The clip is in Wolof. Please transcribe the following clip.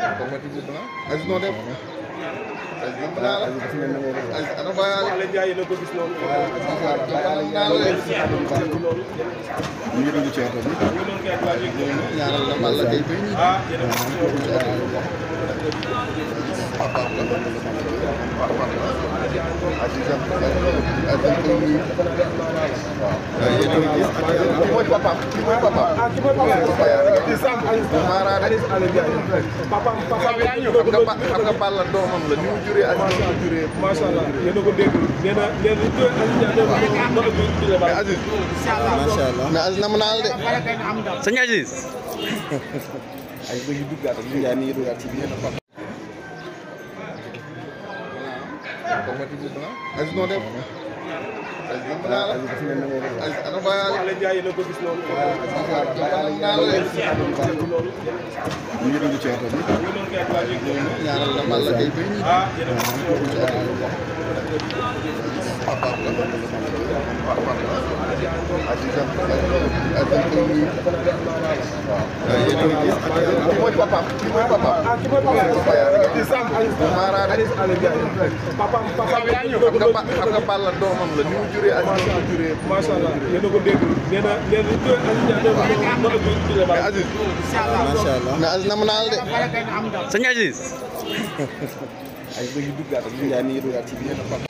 Aziz noo def. Aziz naa la. Aziz ana Baye Alé Ndiaye la ko gis noonu. ñu ngi dund ci oto bi. ñaanal la Balla Gaye bay ñi. papaam la. papaam la. Aziz am yéen a ngi gis kii mooy papaam kii mooy papaam. kii mooy papaam. xam nga Balla doomam la ni mu juree ak ni mu juree. macha allah yéen a ko dégg nee na mais Aziz. macha allah mais Aziz nam naa la de. sëñ Aziz. ay bëgg duggaat ak Ndiaye mi ngi duggaat ci biir papa. Aziz noo def. Aziz naa la. Aziz ana Baye Alé Ndiaye la ko gis noonu. ñu ngi dund ci oto bi. ñaanal la Balla Gaye bay ñi. papaam la. papaam la. Aziz am yéen a ngi gis kii mooy papaam kii mooy papaam. xam nga Balla doomam la ni mu juree ak ni mu juree. macha allah yéen a ko dégg nee na mais Aziz. macha allah mais Aziz nam naa la de. sëñ Aziz. ay bëgg duggaat ak Ndiaye mi ngi duggaat ci biir papa.